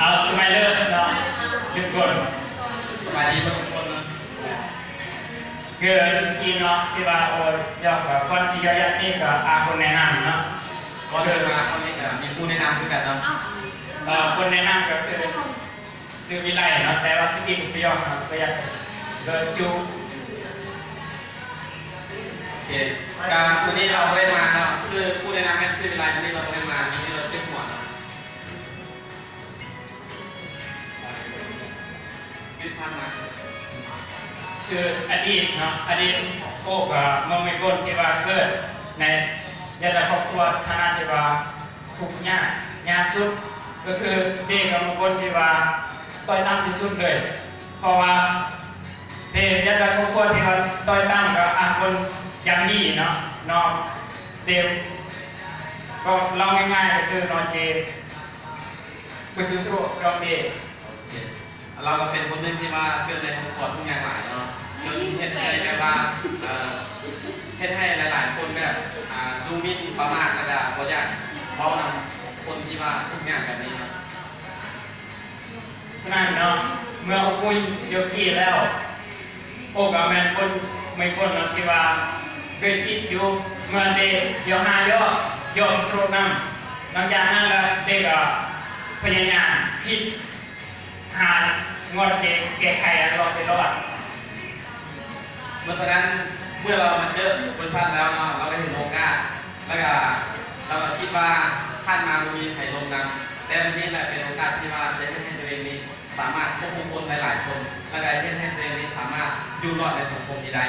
ເອົາ ສະໄມເລີເນາະ ທຸກຄົນ ສະບາຍດີເບິດທຸກຄົນເນາະ. ຄືສະກີເນາະ ທີ່ວ່າ ໂອ້ ຢາກ ກ່ອນທີ່ຈະຢາກນີ້ກໍ ອາ ຄົນແນະນຳເນາະ ກ່ອນອື່ນມາ ກ່ອນອື່ນກໍມີຜູ້ແນະນຳຄືກັນເນາະ. ເອີ ຄົນແນະນຳກໍຄື ຊື່ວິໄລເນາະ ແຕ່ວ່າສະກີບໍ່ຢາກເນາະ ບໍ່ຢາກເດີນຈູ. ໂອເຄ ກະມື້ນີ້ລາວບໍ່ໄດ້ມາເນາະ ຊື່ຜູ້ແນະນຳແມ່ນຊື່ວິໄລ ມື້ນີ້ລາວບໍ່ໄດ້ມາ ມື້ນີ້ລາວເຈັບຫົວເນາະ. ຊີວິດຜ່ານມາ ຄືອະດີດເນາະ ອະດີດໂອ້ກະເມືອງໄມກົນທີ່ວ່າເກີດໃນຍາດຄອບຄົວຖານະທີ່ວ່າທຸກຍາກ ຍາກສຸດ ກໍຄືເດກະເມືອງໄມກົນທີ່ວ່າຕ້ອຍຕ່ຳທີ່ສຸດເລີຍ ເພາະວ່າເດຍາດຄອບຄົວທີ່ວ່າຕ້ອຍຕ່ຳ ກໍອາຄົນຢ່າງດີເນາະ ເນາະ ເດ ກໍເວົ້າງ່າຍໆ ກໍຄືເນາະ ເຈ ປະຈຸສະໂຣດອງເດ. ໂອເຄ ລາວກໍເປັນຄົນໜຶ່ງທີ່ວ່າເກີດໃນຄອບຄົວທຸກຍາກຫຼາຍເນາະ ຈົນເຮັດໃຫ້ແບບວ່າ ເອີ ເຮັດໃຫ້ຫຼາຍໆຄົນແບບ ອ່າ ດູໝິ່ນປະໝາດ ແລ້ວກໍບໍ່ຢາກເວົ້ານຳຄົນທີ່ວ່າທຸກຍາກແບບນີ້ເນາະ. ສະນັ້ນເນາະ ເມື່ອໂອກຸຍໂຍກີແລ້ວ ໂອກໍແມ່ນຄົນ ແມ່ນຄົນເນາະ ທີ່ວ່າເຄີຍຄິດຢູ່ ເມື່ອເດ ດຽວຫາຢອກ ຢອກສະໂຣດນຳ ຫຼັງຈາກນັ້ນລະເດກໍພະຍາຍາມຄິດຫາງອດເກ ແກ້ໄຂອັນລອດເປັນລອດ. ເພາະສະນັ້ນ ເມື່ອລາວມາເຈີບໍລິສັດແລ້ວເນາະ ລາວກໍເຫັນໂອກາດ ແລ້ວກໍລາວກໍຄິດວ່າຜ່ານມາບໍ່ມີໃຜລົມນຳ ແຕ່ມື້ນີ້ແຫຼະເປັນໂອກາດທີ່ວ່າຈະເຮັດໃຫ້ຕົວເອງນີ້ ສາມາດຄວບຄຸມຄົນໄດ້ຫຼາຍຄົນ ແລ້ວກໍເຮັດໃຫ້ຕົວເອງນີ້ສາມາດຢູ່ລອດໃນສັງຄົມນີ້ໄດ້.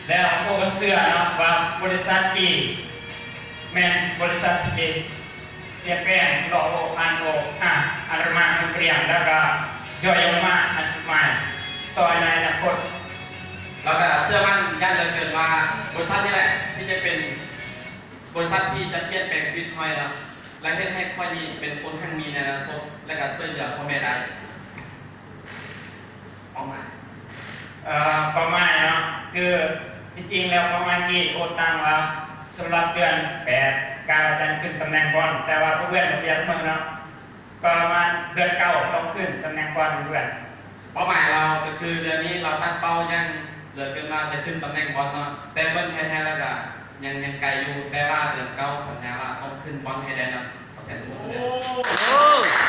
ແລ້ວໂອກໍເຊື່ອເນາະວ່າບໍລິສັດ E ແມ່ນບໍລິສັດທີ່ປ່ຽນແປງໂລກ ໂລກ ອານໂອກ ອາ ອາລະມານ ເກຣງ ແລ້ວກໍຍ່ອຍລົງມາ ອັນສຸດໝາຍ ຕໍ່ໃນອະນາຄົດ. ແລ້ວກໍເຊື່ອໝັ້ນຢ່າງເຫຼືອເກີນວ່າ ບໍລິສັດນີ້ແຫຼະທີ່ຈະເປັນ ບໍລິສັດທີ່ຈະປ່ຽນແປງຊີວິດຂ້ອຍເນາະ ແລະ ເຮັດໃຫ້ຂ້ອຍນີ້ເປັນຄົນຮັ່ງມີໃນອະນາຄົດ ແລະ ກໍຊ່ວຍເຫຼືອພໍ່ແມ່ໄດ້. ເປົ້າໝາຍ ເອີ ເປົ້າໝາຍເນາະ ຄືທີ່ຈິງແລ້ວເປົ້າໝາຍທີ່ໂອຕັ້ງວ່າ ສຳລັບເດືອນແປດ ກະວ່າຈະຂຶ້ນຕຳແໜ່ງບອນ ແຕ່ວ່າຜູ້ເຮືອນບໍ່ຢາກເມືອເນາະ ປະມານເດືອນເກົ້າຕ້ອງຂຶ້ນຕຳແໜ່ງບອນເຮືອນ. ເປົ້າໝາຍລາວກໍຄືເດືອນນີ້ລາວຕັ້ງເປົ້າຢ່າງເຫຼືອເກີນວ່າຈະຂຶ້ນຕຳແໜ່ງບອນເນາະ ແຕ່ເບິ່ງແທ້ໆແລ້ວກະຍັງ ຍັງໄກຢູ່ ແຕ່ວ່າເດືອນເກົ້າສັນຍາວ່າຕ້ອງຂຶ້ນບອນໃຫ້ໄດ້ເນາະ. ຂໍສຽງຕົບມືເດີ.